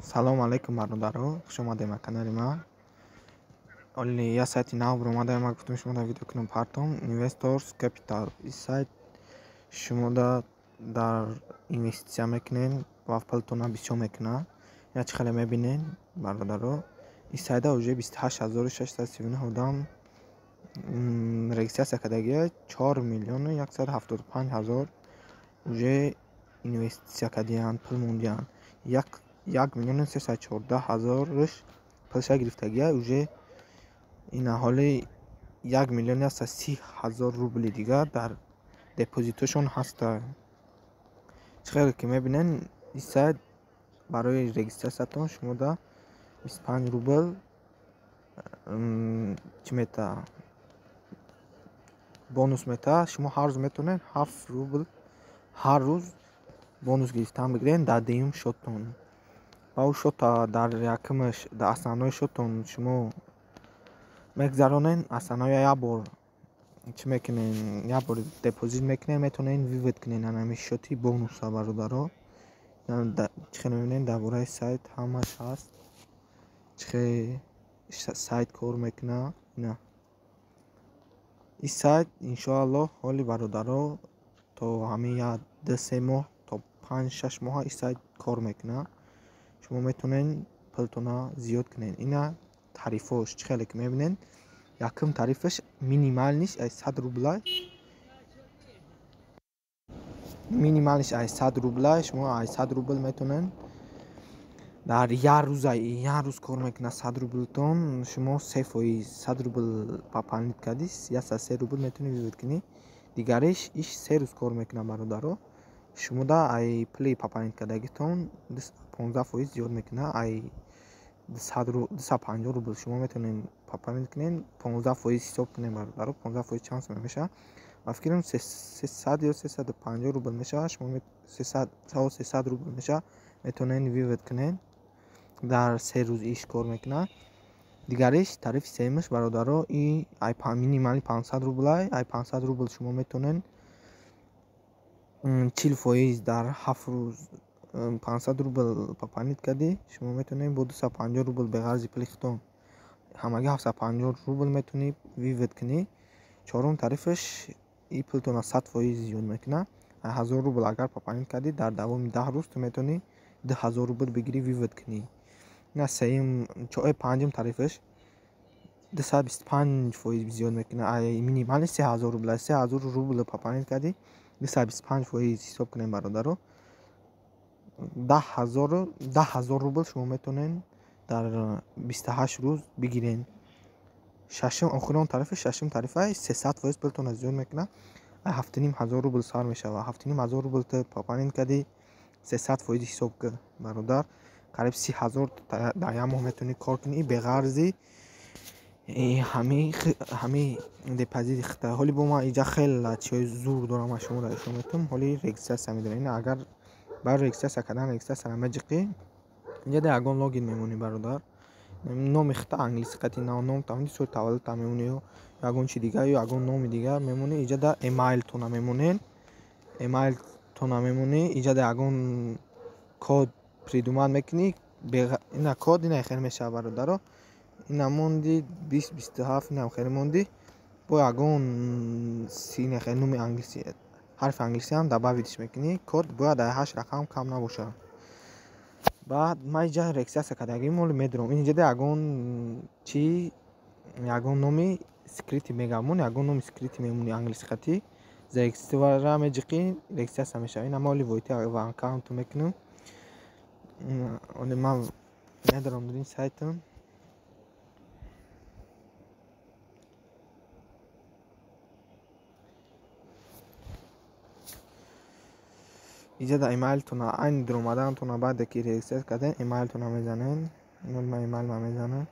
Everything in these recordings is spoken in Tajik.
Салом алейкум, бародаро, хуш омадем ба канали ман. Оли я сайти нав баромада, ман гуфтам шумо дар видео кунам партом Investors Capital. Ин сайт шумо дар инвеститсия мекунен ва пултона бисёр мекунад. Я чӣ хеле мебинен, бародаро. Ин сайта уже 28639 одам регистрация кардагия, 4 миллиону 175 ҳазор уже инвеститсия кардиянд, пул мондиянд. 1 миллиону 314 ҳазорш пулша гирифтагия, уже ин ҳоли 1 миллион 130 ҳазор рубли дигар дар депозитошон ҳаста. Чӣ хеле ки мебинен, ин сайт барои регистратсиятон шумо да 25 рубл чӣ мета бонус мета. Шумо ҳар рӯз метавонед 7 рубл ҳар рӯз бонус гирифтан бигирен дар дуюм шоттон. Ва ӯ шотта дар якумаш, дар основной шоттон шумо мегзаронен, основной як бор чӣ мекунен, як бор депозит мекунен, метавонен вывод кунен ҳамин шоти бонуса, бародаро. Чӣ хеле мебинен, дар бораи сайт ҳамаш ҳаст, чӣ хеле сайт кор мекунад. Ина ин сайт иншоаллоҳ ҳоли, бародаро, то ҳамин як ду се моҳ то 5-6 моҳа ин сайт кор мекунад. Шумо метавонед пултона зиёд кунед. Ина тарифҳош чӣ хеле ки мебинед, якум тарифаш минимальныйш ай 100 рубла, минимальныйш ай 100 рубла. Шумо ай 100 рубл метавонед дар як рӯза, як рӯз кор мекунад 100 рублтон. Шумо 3%, 100 рубл пополнить кардӣ, 103 рубл метавонӣ вывод кунӣ. Дигариш иш 3 рӯз кор мекунад, бародаро. Шумо да ай пули пополнить кардагитон 15% зиёд мекунад. Ай 250 рубл шумо метавонед пополнить кунед, 15% ҳисоб кунед, бародаро. 15% чанд сум мешавад? Ба фикрам, 300 ё 350 рубл мешавад. Шумо 300 рубл мешавад, метавонед вывод кунед. Дар 3 рӯз иш кор мекунад. Дигариш тарифи сеюмаш, бародаро, и ай минимальный 500 рублай. Ай 500 рубл шумо метавонед 40% дар 7 рӯз, 500 рубл пополнить кардӣ, шумо метавонед бо 250 рубл беғарзи пули худтон, ҳамагӣ 750 рубл метавонӣ вывод кунӣ. Чорум тарифаш и пултона 100% зиёд мекунад. 1000 рубл агар пополнить кардӣ, дар давоми 10 рӯз ту метавонӣ 2000 рубл бигирӣ, вывод кунӣ. Ина сеюм, панҷум тарифаш 225% зиёд мекунад. Ай минимальный 3000 рубл, 3000 рубл пополнить кардӣ, 225% ҳисоб кунем, бародаро, 10,000 рубл шумо метавонед дар 28 рӯз бигирен. Шашум, охирон тарифи, шашум тарифа 300% пултонро зиёд мекунад. Ай 7500 рубл сар мешавад. 7500 рубл ту пополнить кардӣ, 300% ҳисоб кун, бародар, қариб 30,000 дар як моҳ метавонӣ кор кунӣ беғарзи ҳамин депозити хита. Ҳоли бо ман инҷа хеле чиҳои зур дорам, ман шумо дар ишон метавонам. Ҳоли регистратсия медорам. Ина агар барои регистратсия кардан регистратсияро меҷиқӣ, инҷа дар ягон логин мемонӣ, бародар. Номи хита англиси қати ном тамони, соли таваллудта мемонӣ ё ягон чи дигар ё ягон номи дигар мемонӣ. Инҷа дар эмайлтона мемонед, эмайлтона мемонӣ. Инҷа дар ягон код придумать мекунӣ. Ина код ина хел мешавад, бародаро. Ина монди 2027, инам хеле монди, бо ягон ина хел номи англиси, ҳарфи англисиам добавить мекунӣ. Код бояд дар ҳашт рақам кам набошад. Баъд ман инҷа регистратсия кардагим, оли медурам. Инҷа да ягон чи, ягон номи скрытый мегамон, ягон номи скрытый мемонӣ англиси хатӣ, зарегистрировать меҷиқӣ, регистратсия мешавад. Ина ман оли войти в аккаунту мекунам. Оли ман медорам дар ин сайтам. Инҷа дар эмайлтона айни дуромадантона, баъде ки регистратсия кардем, эмайлтона мезанем. Ман эмайлма мезанам.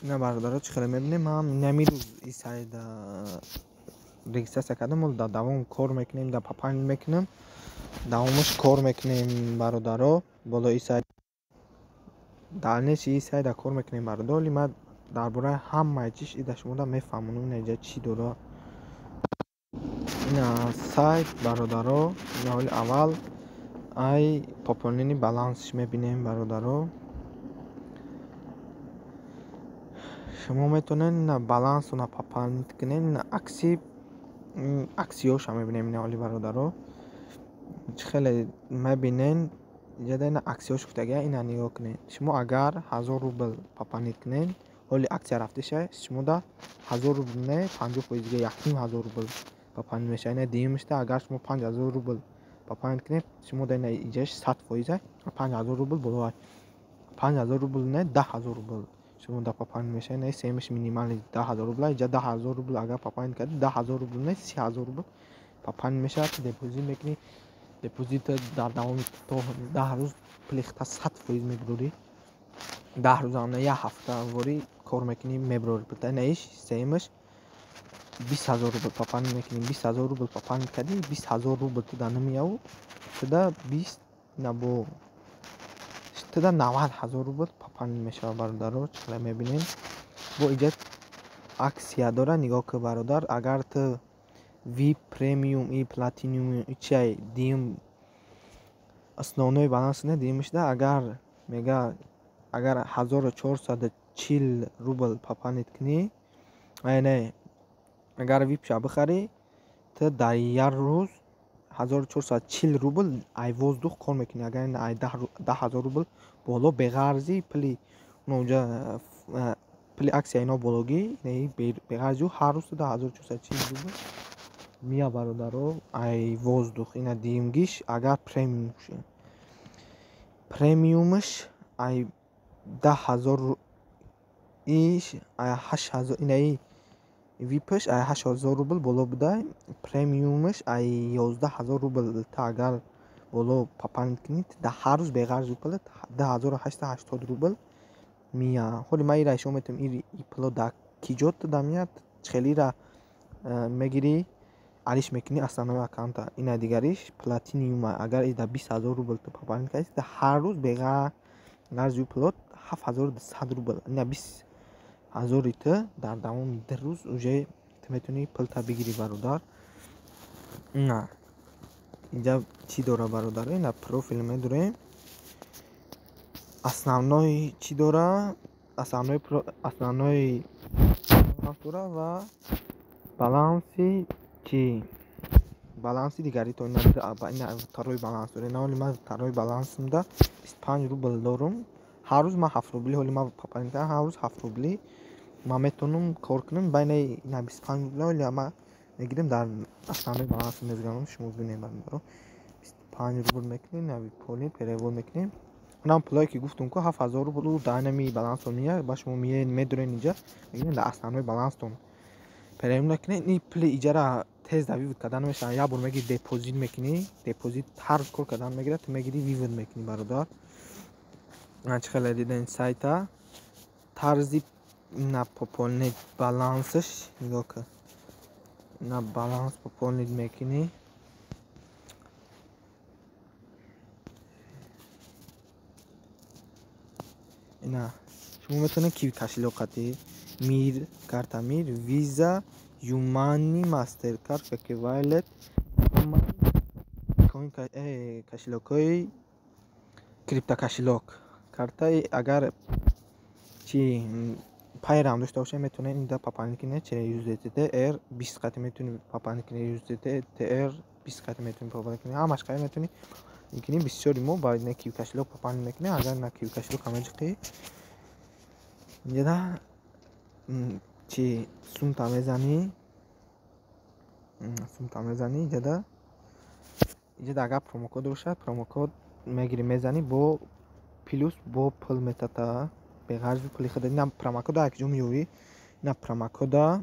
Ина, бародаро, чӣ хеле мебинем, ман ҳамин рӯз ин сайта регистрация кардам, ҳоло дар давом кор мекунем, дар пополнить мекунем, давомаш кор мекунем бародаро. Болои сайт дальнейший сайта кор мекунем бародаро. Ҳоли ман дар бораи ҳамаи чиз ида шумода мефаҳмонам, ина иҷа чӣ дора. Ина сайт бародаро, ина ҳоли аввал ай пополнение балансш мебинем бародаро. Шумо метавонед ина балансона пополнить кунед, ина акси аксиёша мебинем ина ҳоли бародаро. Чӣ хеле мебинен иҷада ина аксиёш гуфтагия, ина нигоҳ кунед. Шумо агар 1000 рубл пополнить кунед, ҳоли аксия рафташа, шумода 1000 рубл не, 50% дига 1500 рубл пополнить мешавад. Ина дуюмашда агар шумо 5000 рубл пополнить кунед, шумода ина иҷаш 100%, 5000 рубл боло, 5000 рубл не, 10000 рубл шумода пополнить мешавад. Ина сеюмаш минимальный 10000 рубл, иҷа 10000 рубл агар пополнить кардед, 10000 рубл не, 30000 рубл пополнить мешавад. Депозит мекунӣ, депозит дар давоми то 10 рӯз пули худта 100% мебурорӣ. 10 рӯзам не, як ҳафта ворӣ кор мекунӣ, мебурорӣ пулта. Ина иш сеюмаш 20000 рубл пополнить мекунӣ, 20000 рубл пополнить кардӣ, 20000 рубл туда намеяву, туда 20 набо туда 90000 рубл пополнить мешавад бародаро. Чӣ хеле мебинем, бо иҷа аксия дора, нигоҳ кун бародар. Агар ту VIP, премиум и платинум чиай дуюм основной баланс не, дуюмашда агар мега агар 1440 рубл пополнить кунӣ, не, агар VIP-ша бихарӣ, ту дар як рӯз 1440 рубл ай воздух кор мекунӣ. Агар ай 10000 рубл боло беғарзи пули унҷа пули аксия ино бологӣ, беғарзи ҳар рӯз ту 1440 рубл мия бародаро ай воздух. Ина дуюмгиш агар премиум ши, премиумаш ай 10000 иш ай 8000, инаи випаш ай 8000 рубл боло буда, премиумаш ай 11000 рубл та агар боло пополнить кунӣ, дар ҳар рӯз беғарзи пул 2880 рубл мия. Ҳоли ман ира ишон метавонам, ин пуло дар ки ҷо туда меяд, чӣ ира мегирӣ, алиш мекунӣ основной аккаунта. Ина дигариш платиниума, агар дар 20000 рубл ту пополнить кардӣ, дар ҳар рӯз беғарзи пулот 7200 рубл, ина 20000 ту дар давоми 2 рӯз уже ту метавонӣ пулта бигирӣ бародар. Ина инҷа чӣ дора бародар? Ина профил медорем, основной чӣ дора, основной баланс дора ва баланси чӣ, баланси дигари то ина второй баланс дора. Ина ҳоли ман второй балансимда 25 рубл дорум. Ҳар рӯз ман 7 рубли ҳоли ман пополнить кардам, ҳар рӯз 7 рубли ман метавонам кор кунам. Байни ина 25 рубли ҳоли ман мегирем дар основной баланс мезанам, шумо бинед бародаро. 25 рубл мекунем, ина поли перевод мекунем. Унам пулое ки гуфтум ку 7000 рубл дар инами баланстон меяд, ба шумо медорен инҷа, мегирем дар основной баланстон перевод мекунем. Ин пули иҷара тез да вывод кардан намешавад. Як бор мегири депозит мекунӣ, депозит ҳар рӯз кор кардан мегирад, ту мегири вывод мекунӣ бародар. Чӣ хеле диден сайта тарзи на пополнить балансаш нигоҳ кун, на баланс пополнить мекунӣ. Ина шумо метавонед киви кошелёк қати Мир, карта Мир, Виза, Юмани, Мастеркард, Кэквайлет, кошелёкҳои криптокошелёк. Картаи агар чи пайрам дошта бошед, метавонед инда пополнить кунед через USDT TR 20 қати метавонед пополнить кунед, USDT TR 20 қати метавонед пополнить кунед, ҳамаш қати метавонед мекунем. Бисёри мо ба на киви кошелёк пополнить мекунем. Агар на киви кошелёк ҳама ҷиқи инҷа чи сумта мезанӣ, сумта мезанӣ инҷада, инҷада агар промокод бошад, промокод мегирӣ, мезанӣ бо плюс бо пул метата беғарзи пули худ. Ина промокода як ҷо меёвӣ, ина промокода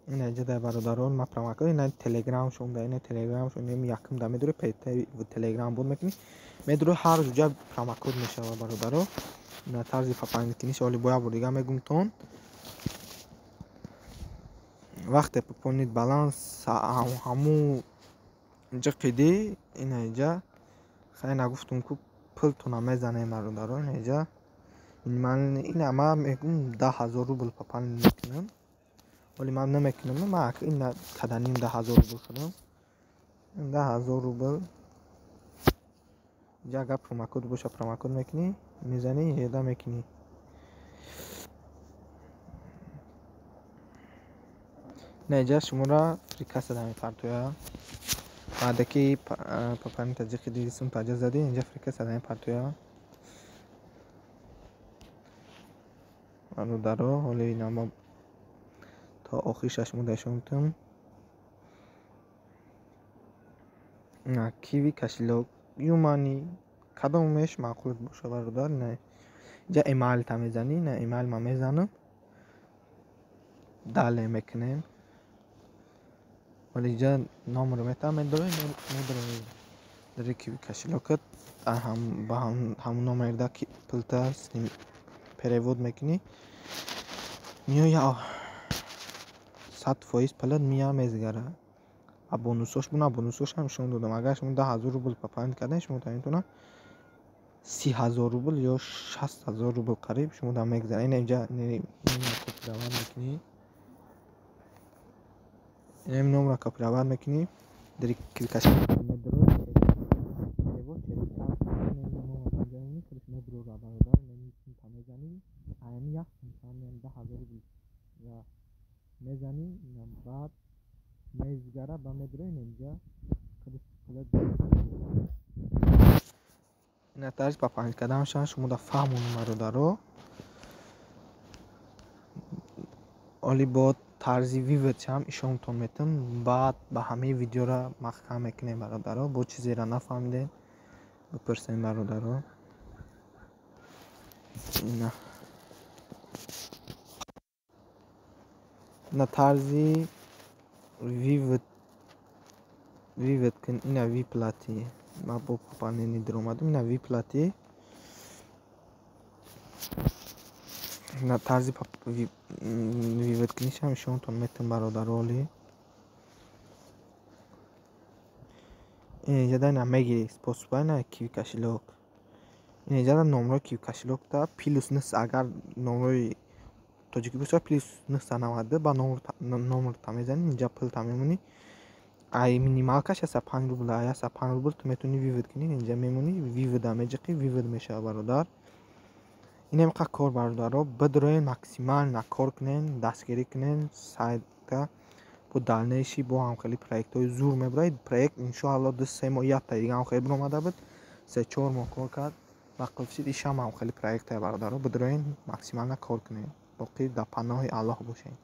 ина инҷада бародарон, ма промокод ина телеграм шонда, ина телеграм шон якум да медорӣ, телеграм бод мекунӣ, медорӣ ҳар рӯз ҷа промокод мешава бародаро. Ина тарзи пополнить куниш ҳоли бо як бор дига мегумтон. Вақте пополнить баланс ҳамун ҷиқидӣ, ина иҷа хай нагуфтум, ку пултона мезанем, бародаро. Ина иҷа ина ман мегӯм, 10 000 рубл пополнить мекунам. Вале ман намекунам, ман ина каданим 10 000 рубл шудам, 10 000 рубл. Иҷа агар промокод боша, промокод мекунӣ, мезанӣ, еда мекунӣ. Ина иҷа шуморо фрикасса мепартояд. Баъде ки пополнить ҷиқиди, сум таҷа задӣ, инҷа фрикасса мепартояд, бародаро. Ҳоли ина мо то охириша шумо нишон метавам. Ина Киви кошелёк, ЮМани, кадомеш маъқул боша, бародар. Ина инҷа эмайлта мезанӣ. Ина эмайл ман мезанам, далее мекунем. Вале инҷа номро метавон, медорем, медорем дари Киви кошелёкат, ба ҳамун номерда пулта перевод мекунӣ, меоя, 100% пулат мея, мезгара. А бонусош буна, бонусошам нишон додам. Агар шумо 10 000 рубл пополнить кардем, шумо метавонед 30 000 рубл ё 60 000 рубл қариб шумо дар мегзара. Ина инҷа копировать мекунӣ, инам номро копировать мекунӣ, дари Киви кошелёк медорӣ, перевод через карту медорад, бародар. Мезанӣ, аями як 10 000 рубл мезанӣ, баъд мезгара, ба медорӣ инҷа. Ина тарзи пополнить карданашон шумо да фаҳмонам, бародаро. Оли бо тарзи выводшам ишонтон метавам. Баъд ба ҳамаи видеоро маҳкам мекунем, бародаро. Бо чизеро нафаҳмидем, бипурсем, бародаро. Ина на тарзи вывод кун. Ина выплаты, ман бо пополнение даромадам. Ина выплаты, на тарзи вывод кунишам ишонтон метавам, бародаро. Оли инҷа ина мегирӣ способа, ина Киви кошелёк, инҷа номрои Киви кошелёкта плюс нӯҳ, агар номрои тоҷикӣ бошад, +992, ба номрта мезанӣ, инҷа пулта мемонӣ. Ай минималкаш 105 рубл, ай 105 рубл ту метавонӣ вывод кунӣ. Инҷа мемонӣ, вывода меҷиқӣ, вывод мешавад, бародар. Инам қа кор, бародаро. Бидроен, максимально кор кунен, дастгирӣ кунен сайта. Бо дальнейший бо ҳамхели проектҳои зур мебурад проект, иншоалло. 2-3 моҳ якта дига ҳамхели биромада буд, 3-4 моҳ кор кард ва қилфшид. Ишам ҳамхели проектае, бародаро. Бидроен, максимально кор кунед. Боқӣ дар паноҳи Аллоҳ бошед.